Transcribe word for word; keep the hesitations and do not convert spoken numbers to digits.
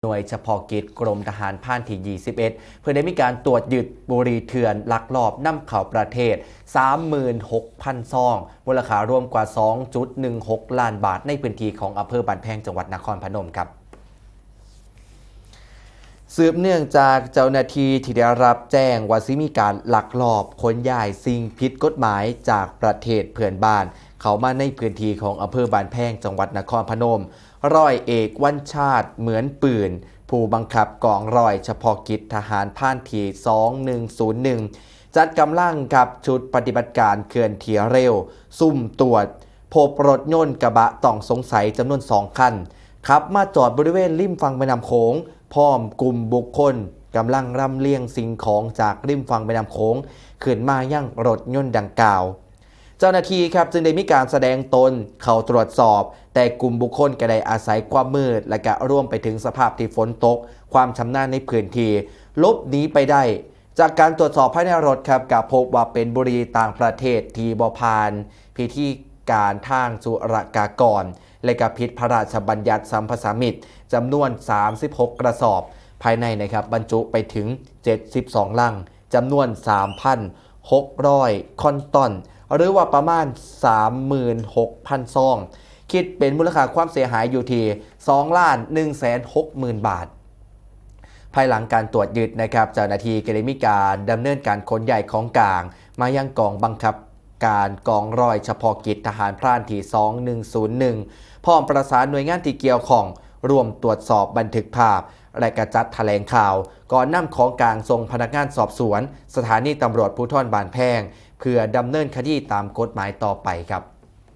หน่วยเฉพาะกิจกรมทหารพรานที่ ยี่สิบเอ็ด เพื่อได้มีการตรวจยึดบุหรี่เถื่อนลักลอบนำเข้าประเทศ สามหมื่นหกพัน ซอง มูลค่ารวมกว่า สองจุดหนึ่งหก ล้านบาท ในพื้นที่ของอำเภอบ้านแพงจังหวัดนครพนมครับ สืบเนื่องจากเจ้าหน้าที่ที่ได้รับแจ้งว่าสิมีการลักลอบขนย้ายสิ่งผิดกฎหมายจากประเทศเพื่อนบ้าน เข้ามาในพื้นที่ของอำเภอบ้านแพงจังหวัดนครพนม ร้อยเอกวัญชาติเหมือนปืน ผู้บังคับกองร้อยเฉพาะกิจทหารพรานที่ สองหนึ่งศูนย์หนึ่ง จัดกำลังกับชุดปฏิบัติการเคลื่อนที่เร็ว ซุ่มตรวจ พบรถยนต์กระบะต้องสงสัยจำนวนสองคัน ขับมาจอดบริเวณริมฝั่งแม่น้ำโขง พร้อมกลุ่มบุคคลกำลังลำเลียงสิ่งของจากริมฝั่งแม่น้ำโขง ขึ้นมายังรถยนต์ดังกล่าว เจ้าหน้าที่ครับจึงได้มีการแสดงตนเข้าตรวจสอบ แต่กลุ่มบุคคลก็ได้อาศัยความมืด และก็รวมไปถึงสภาพที่ฝนตก ความชำนาญในพื้นที่ หลบหนีไปได้ จากการตรวจสอบภายในรถครับก็พบว่าเป็นบุหรี่ต่างประเทศที่บ่ผ่านพิธีการทางศุลกากร และก็ผิดพระราชบัญญัติสัมปทานมิตรจำนวน สามสิบหก กระสอบ ภายในนะครับบรรจุไปถึง เจ็ดสิบสอง ลัง จำนวน สามพันหกร้อย คอนตอน หรือว่าประมาณ สามหมื่นหกพัน ซอง คิดเป็นมูลค่าความเสียหายอยู่ที่ สองล้านหนึ่งแสนหกหมื่น บาท ภายหลังการตรวจยึดนะครับ เจ้าหน้าที่ก็ได้มีการดำเนินการขนย้ายของกลาง มายังกองบังคับการกองร้อยเฉพาะกิจทหารพรานที่ สองหนึ่งศูนย์หนึ่ง พร้อมประสานหน่วยงานที่เกี่ยวข้อง ร่วมตรวจสอบบันทึกภาพ และกระจัดแถลงข่าว ก่อนนำของกลางส่งพนักงานสอบสวน สถานีตำรวจภูธรบ้านแพง เพื่อดำเนินคดีตามกฎหมายต่อไปครับ